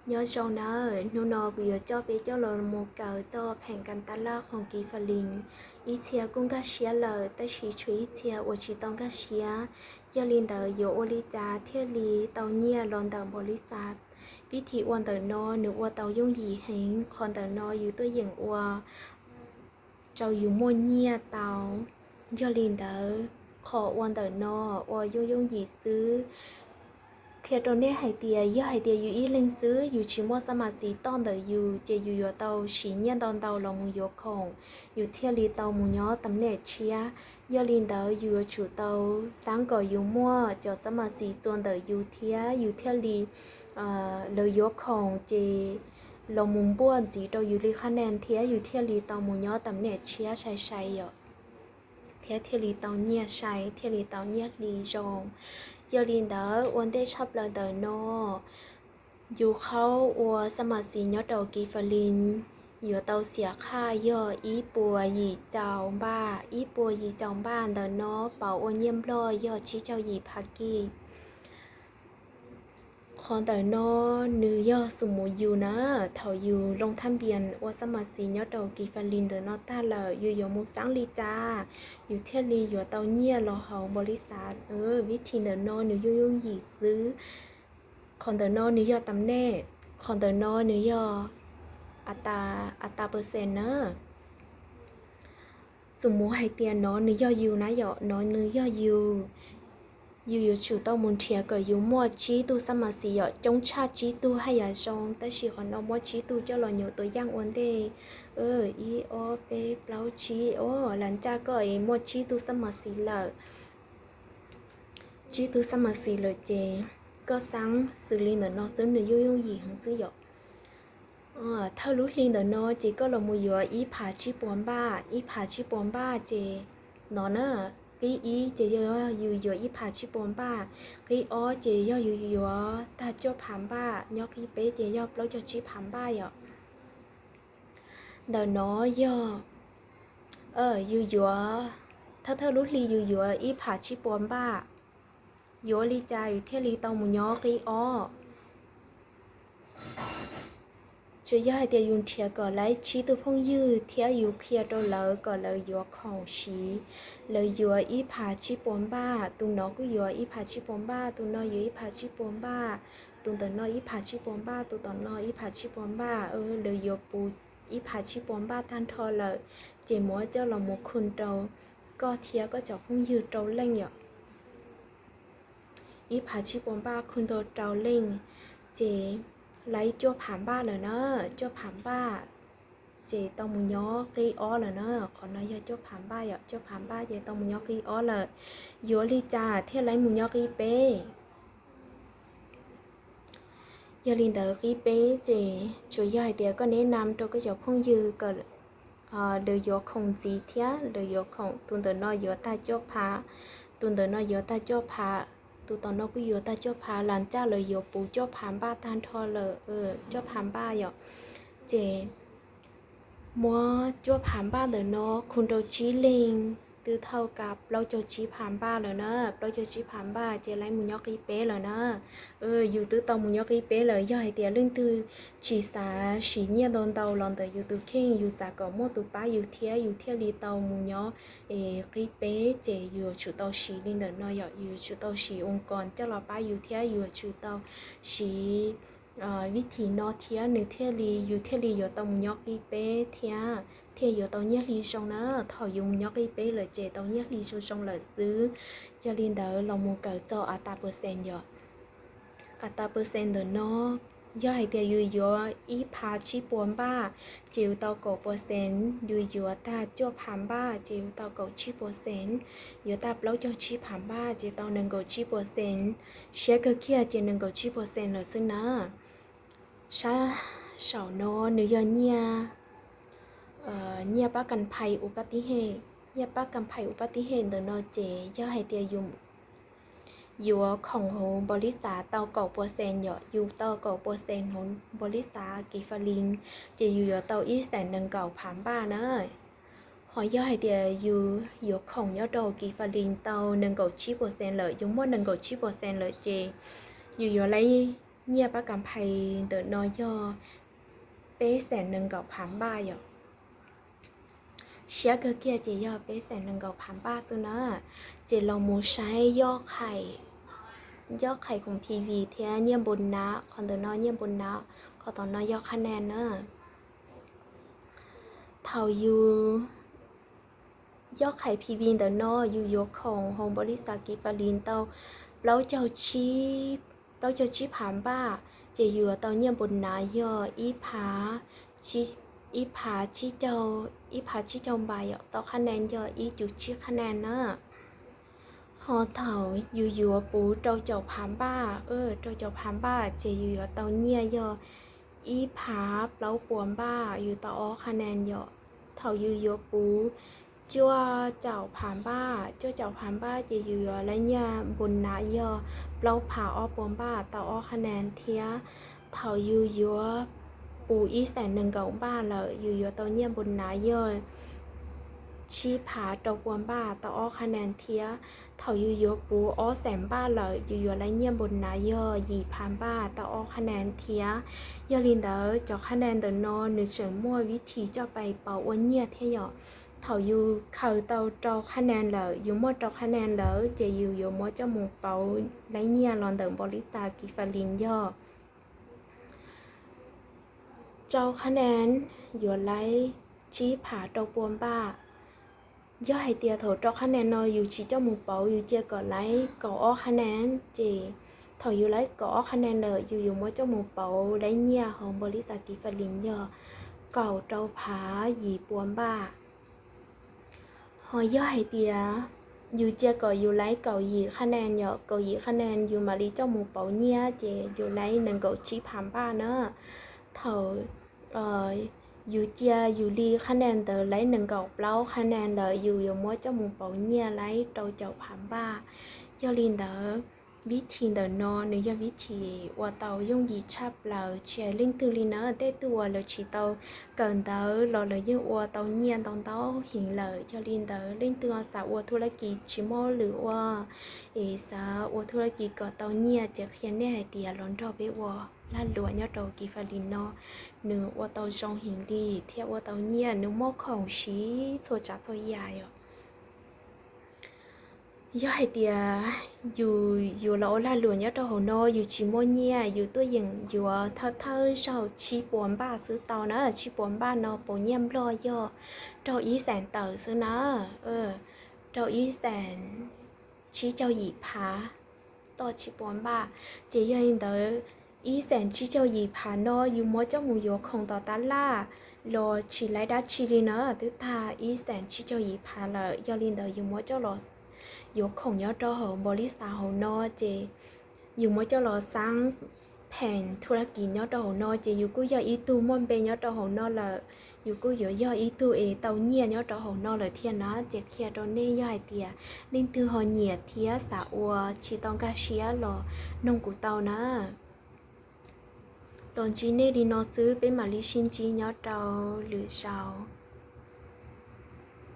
Nyob zoo nawb, hnub no kuv yuav coj peb coj los mus kawm txog pheem kas tas laj khoom kis fas lis. Ib txhia kuj nkag siab lawm tab sis tshuav ib txhia uas tsis tau nkag siab. Yog li ntawd yuav ua li cas thiaj li tau nyiaj los ntawm npaum li xav? Vib thim ua ntawm no nws ua tau yooj yim heev, qhov ntawm no yus tuaj yeem ua rau yus muaj nyiaj tau. Yog li ntawd, qhov ua ntawm no ua yooj yooj yim xwb. Qhia rau nej hais tias yog hais tias yus ib leeg xwb, yus tsis muaj xab mas xis toj ntawm yus, ces yus yuav tau siv nyiaj ntau ntau los mus yuav khoom, yus thiaj li tau mus nyob tam nem tshiab. Yog li ntawd yus yuav tsum tau xav kom yus muaj cov xab mas xis txua ntawm yus thiab yus thiaj li, lawv yuav khoom ces los mus npuaj ntxiv rau yus li qhab nees thiab yus thiaj li tau mus nyob tam nem tshiab sai sai yom, thiab thiaj li tau nyiaj sai, thiaj li tau nyiaj hli zoo. Yog li ntawd ua ntej tshaj plaws ntawm no, yus qhaub ua xab mas xis nyob rau kis fas lis yuav tau xiam qhaj yog ib puas yim caum npaj. Ib puas yim caum npaj ntawm no pauv ua nyiaj nplog yog tsib caug yim phav kij. Qhov ntawm no nws yog xum mus yus na, thaum yus loo thab npias ua xab mas xis nyob rau kis fas lis ntawm no tag lawm yus yuav mus xab li cas yus thiaj li yuav tau nyiaj los hauv npaum li xav? Vib thim ntawm no nws yooj yooj yim xwb. Qhov ntawm no nws yog tam nej, qhov ntawm no nws yog a tas, a tas percent na. Xum mus hais tias no nws yog yus na yom, no nws yog yus. Yus yuav tsum tau mus nrhiav kom yus muaj tsib tug xab mas xis yom, coob tshaj tsib tug haj yam zoo, tab sis qhov no muab tsib tug coj los nyuam tua yaj ua ntej, ib ob peb plaub tsib, lam ncaj koj es muaj tsib tug xab mas xis lawm. Tsib tug xab mas xis lawm ces koj xab xws li ntawm no xwb nws yooj yooj yim heev xwb yom. Thawj lub hli ntawm no ces koj los mus yuav ib phav tsib puas npaj, ib phav tsib puas npaj ces no na, qib ib ces yog yus yuav ib phav tsib puas npaj, qib ob ces yog yus yuav tag cuaj phav npaj, nyob qib peb ces yog plaub caug tsib phav npaj yom. Ntawm no yog yus yuav, thawj thawj lub hli yus yuav ib phav tsib puas npaj, yuav li cas yus thiaj li tau mus nyob qib ob? Tsuas yog hais tias yus nrhiav kom lawv tsib tug phooj ywg thiab yus qhia rau lawv kom lawv yuav khoom siv. Lawv yuav ib phav tsib puas npaj, tus no kuj yuav ib phav tsib puas npaj, tus no yuav ib phav tsib puas npaj, tus ntawm no ib phav tsib puas npaj, tus tom no ib phav tsib puas npaj, lawv yuav puv ib phav tsib puas npaj tag nrho lawm, ces muab coj los mus khu rau koj thiab koj cov phooj ywg rau leej yom. Ib phav tsib puas npaj khu rau rau leej, ces lawv cuaj phav npaj lawm na, cuaj phav npaj ces tau mus nyob qib ob lawm na. Qhov no yog cuaj phav npaj yom, cuaj phav npaj ces tau mus nyob qib ob lawm. Yuav li cas thiaj li mus nyob qib peb? Yog li ntawd qib peb ces tsuas yog hais tias koj neb nam rau koj cov phooj ywg kom lawv yuav khoom ntxiv thiab lawv yuav khoom, tus ntawm no yuav tag cuaj phav, tus ntawm no yuav tag cuaj phav, tus tom no kuj yuav tag cuaj phav, lam ncaj lawv yuav puv cuaj phav npaj tag nrho lawm, cuaj phav npaj yom. Ces muab cuaj phav npaj ntawm no khu rau tsib leeg, twb thauj kav plaub caug tsib phav npaj lawm na, plaub caug tsib phav npaj ces lawv mus nyob qib peb lawm na. Yus twb tau mus nyob qib peb lawm, yog hais tias leej twg tsis xav siv nyiaj ntau ntau los ntawm yus tus kheej, yus xav kom muaj tus pab yus thiab yus thiaj li tau mus nyob qib peb ces yus yuav tsum tau siv li ntawm no yom, yus yuav tsum tau siv ua kos coj los pab yus thiab yus yuav tsum tau siv vib thim no thiab nws thiaj li, yus thiaj li yuav tau mus nyob qib peb thiab thiaj yuav tau nyiaj hli zoo na. Thaum yus mus nyob qib peb lawm ces tau nyiaj hli zoo zoo lawm xwb. Yog li ntawd los mus kawm txog a tas percent yom. A tas percent ntawm no, yog hais tias yus yuav ib phav tsib puas npaj ces yus tau kaum percent, yus yuav tag cuaj phav npaj ces yus tau kaum tsib percent, yuav tag plaub caug tsib phav npaj ces tau nees nkaum tsib percent. Siab kawg kiag ces nees nkaum tsib percent lawm xwb na. Sab saum no nws yog nyiaj, nyiaj pab kas phais uv pab tib hej. Nyiaj pab kas phais uv pab tib hej ntawm no ces yog hais tias yus yuav khoom hauv npaum li xav tau kaum percent yom, yus tau kaum percent hauv npaum li xav kis fas lis, ces yus yuav tau ib xees nees nkaum phav npaj na. Ho yog hais tias yus yuav khoom nyob rau kis fas lis tau nees nkaum tsib percent lawm, yus muaj nees nkaum tsib percent lawm ces yus yuav laiv nyiaj pab kas phais ntawm no yog peb xees nees nkaum phav npaj yom. Siab kawg kiag ces yog peb xees nees nkaum phav npaj xwb na. Ces los mus saib yob qhais khoom P V thiab nyiaj npus nav, qhov ntawm no nyiaj npus nav, qhov tom no yog qhab nees na. Thaum yus yob qhais P V ntawm no yus yuav khoom hauv npaum li xav kiv fas lis tau plaub caug tsib phav npaj, ces yus yuav tau nyiaj npus nav yog ib phav, ib phav tsib caug npaj yom, tau qhab nees yog ib cum tsib qhab nees na. Ho thaum yus yuav puv rau caum phav npaj, rau caum phav npaj ces yus yuav tau nyiaj yog ib phav plaub puas npaj, yus tau ob qhab nees yom. Thaum yus yuav puv cuaj caum phav npaj, cuaj caum phav npaj ces yus yuav lawv nyiaj npus nav yog plaub phav ob puas npaj, tau ob qhab nees thiab. Thaum yus yuav puv ib xees nees nkaum npaj lawm, yus yuav tau nyiaj npus nav yog tsib phav rau puas npaj, tau ob qhab nees thiab. Thaum yus yuav puv ob xees npaj lawm, yus yuav lawv nyiaj npus nav yog yim phav npaj, tau ob qhab nees thiab. Yog li ntawd cov qhab nees ntawm no nws tseem muaj vib thim coj pais pauv ua nyiaj thiab yom. Thaum yus khaws tau rau qhab nees lawm, yus muaj rau qhab nees lawm ces yus yuav muab coj mus pauv lawv nyiaj los ntawm npaum li xav kiv fas lis yog rau qhab nees yuav lawv tsib phav rau puas npaj. Yog hais tias thaum rau qhab nees no yus tsis coj mus pauv, yus cia kom lawv kaum ob qhab nees, ces thaum yus lawv kaum ob qhab nees lawm yus yuav muab coj mus pauv lawv nyiaj hauv npaum li xav kiv fas lis yog kaum rau phav yim puas npaj. Ho yog hais tias yus cia kom yus lawv kaum yim qhab nees yom, kaum yim qhab nees yus mam li coj mus pauv nyiaj ces yus lawv nees nkaum tsib phav npaj na. Thaum yus cia yus li qhab nees ntawd lawv nees nkaum plaub qhab nees lawm yus yuav muab coj mus pauv nyiaj lawv rau caum phav npaj. Yog li ntawd vib thim ntawm no nws yog vib thim uas tau yooj yim tshaj plaws, tsis hais leej twg li na. Tej tug uas lawv tsis tau kawm ntawv los lawv yeej ua tau nyiaj ntau ntau heev lawm. Yog li ntawd leej twg xav ua thub lab kis tsis muaj lwm ua, es xav ua thub lab kis kom tau nyiaj ces qhia nej hais tias los nrog peb ua lag luam nyob rau kiv fas lis no, nws ua tau zoo heev li thiab ua tau nyiaj, nws muaj khoom siv txhua tsav txhua yam yom. Yog hais tias yus yuav los ua lag luam nyob rau hauv no yus tsis muaj nyiaj, yus tuaj yeem yuav thawj thawj zaug tsib puas npaj xwb tau na. Tsib puas npaj no pauv nyiaj Nplog yog rau ib xees tawm xwb na, rau ib xees tsib caug yim phav toj tsib puas npaj. Ces yog li ntawd ib xees tsib caug yim phav no yus muab coj mus yuav khoom tom tab laj los tsis laiv dab tsi li na, twb tag ib xees tsib caug yim phav lawm. Yog li ntawd yus muab coj los yuav khoom nyob rau hauv npaum li xav hauv no ces yus muab coj los xab pheem thub lab kis nyob rau hauv no ces yus kuj yog ib tug muaj npe nyob rau hauv no lawm. Yus kuj yuav yog ib tug es tau nyiaj nyob rau hauv no lawm thiab na. Ces qhia rau nej, yog hais tias leej twg ho nyiam thiab xav ua tsis tau nkag siab los noog kuv tau na. Los ntsib nej li no xwb, peb mam li sib ntsib nyob rau lwm zaus.